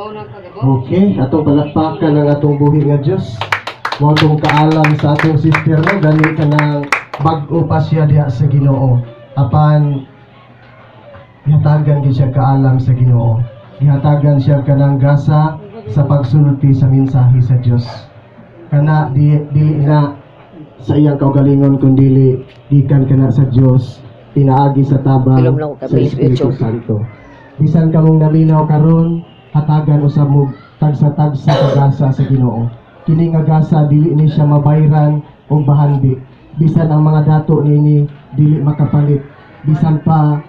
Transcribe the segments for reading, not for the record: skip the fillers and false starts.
Okay, atong palakpakan ang atong buhi nga Dios. Mao atong kaalam sa atong sister, no, gani kanang bag-o pa siya diha sa Ginoo. Apan gihatagan gid siya kaalam sa Ginoo. Gihatagan siya kanang gasa sa pagsulti sa mensahe sa Dios. Kana di, dili na sa iyang kaugalingon kundi gikan kana sa Dios pinaagi sa tabang Ilom lang ko sa kay Espiritu YouTube. Santo. Bisan kamong naminaw karon, hatagan usab mo tagsa-tagsa ka gasa sa Ginoo. Kini nga gasa dili ni siya mabayran og bahandi. Bisan ang mga dato nini dili makapalit. Bisan pa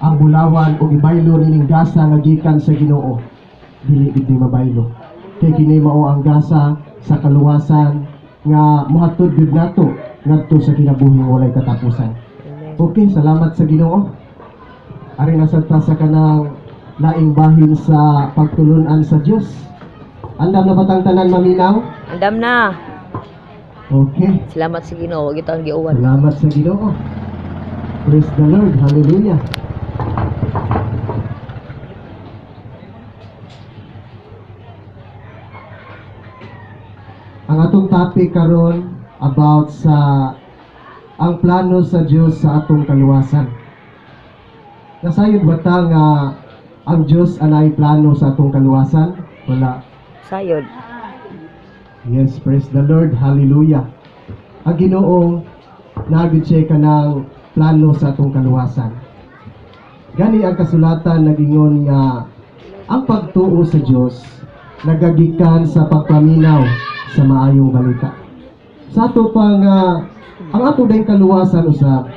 ang bulawan og ibaylo nining gasa nga gikan sa Ginoo, dili gid ni mabaylo. Kay kini mao ang gasa sa kaluwasan nga mohatod gyud nato ngadto sa kinabuhing walay katapusan. Okay, salamat sa Ginoo. Ari na sad ta sa kanang laing bahin sa pagtulunan sa Dios. Andam na batang tanan maminaw? Andam na. Okay. Salamat sa Ginoo, wag itong giuwan. Salamat sa Ginoo. Praise the Lord. Hallelujah. Ang atong topic karon about sa ang plano sa Dios sa atong kaluwasan. Nasayod ba ta nga ang Dios anay plano sa atong kaluwasan? Wala. Sayod. Yes, praise the Lord. Hallelujah. Ang Ginoo nagid siya kanang plano sa atong kaluwasan. Gani ang kasulatan nagingon nga ang pagtuo sa Dios nagagikan sa pagpaminaw sa maayong balita. Sa ato pa nga ang ato dayong kaluwasan usab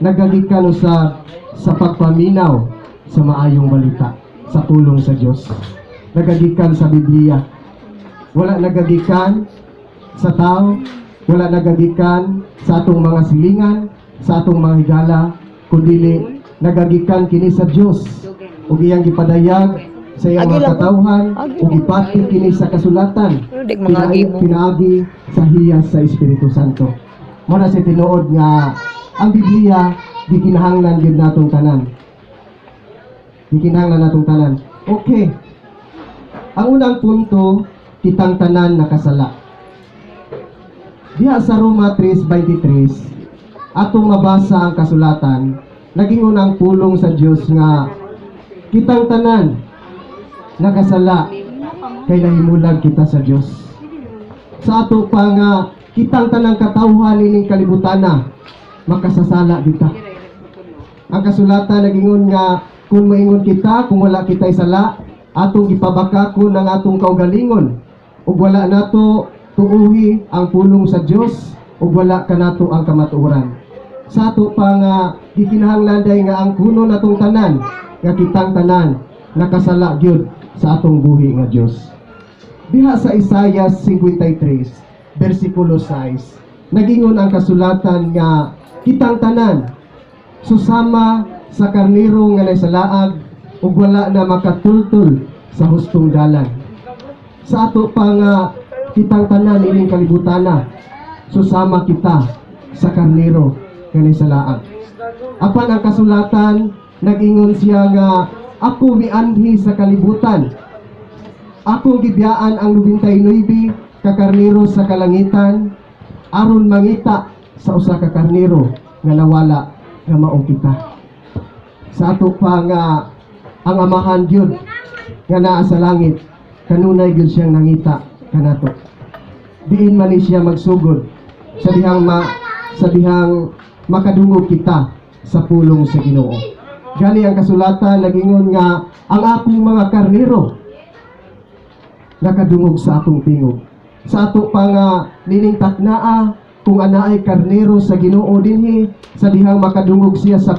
nagagikan usab sa pagpaminaw sa maayong balita sa pulong sa Dios. Nagagikan sa Biblia. Wala nagagikan sa tao, wala nagagikan sa atong mga silingan, sa atong mga higala, kundi nagagikan kini sa Dios ug iyang gipadayag sa iyang Agi mga lang ko. Katawhan Agi ug lang. Gipati kini sa kasulatan Pero di mga agi mo. Pinaagi sa hiyas sa Espiritu Santo. Mao na si tinuod nga ang Biblia gikinahanglan gyud natong tanan. Gikinahanglan natong tanan. Okay. Ang unang punto, kitang tanan nakasala. Diha sa Roma 3:23, atong mabasa ang kasulatan, naging unang pulong sa Dios nga kitang tanan nakasala kay nahimulag kita sa Dios. Sa ato pa nga kitang tanang katawhan nining kalibutana makasasala kita. Ang kasulatan nagingon nga kung maingon kita kung wala kita sala, atong gipabakakon ang atong kaugalingon ug wala nato tuuhi ang pulong sa Dios ug wala kanato ang kamatuoran. Sa ato pa nga gikinahanglan day nga ang kuno natong tanan nga kitang tanan nakasala gyud sa atong buhi nga Dios. Diha sa Isaiah 53 versikulo 6, nagingon ang kasulatan nga kitang tanan susama sa karniro nga naysalaag ug wala na makatultol sa hustong dalan. Sa ato pa nga kitang tanan ining kalibutana susama kita sa karniro nga naysalaag. Apan ang kasulatan nag-ingon siya nga ako mianhi sa kalibutan. Ako gibiyaan ang 99 ka karniro sa kalangitan aron mangita sa usa ka karniro nga nawala, nga mao kita. Sa ato pa nga ang Amahan gyud nga naa sa langit kanunay gyud siyang nangita kanato. Diin man ni siya magsugod sa dihang makadungog kita sa pulong sa Ginoo. Gani ang kasulatan nagingon nga ang akong mga karniro nakadungog sa akong tingog. Sa ato pa nga nining taknaa, kung anaay karnero sa Ginoo dinhi sa dihang makadungog siya sa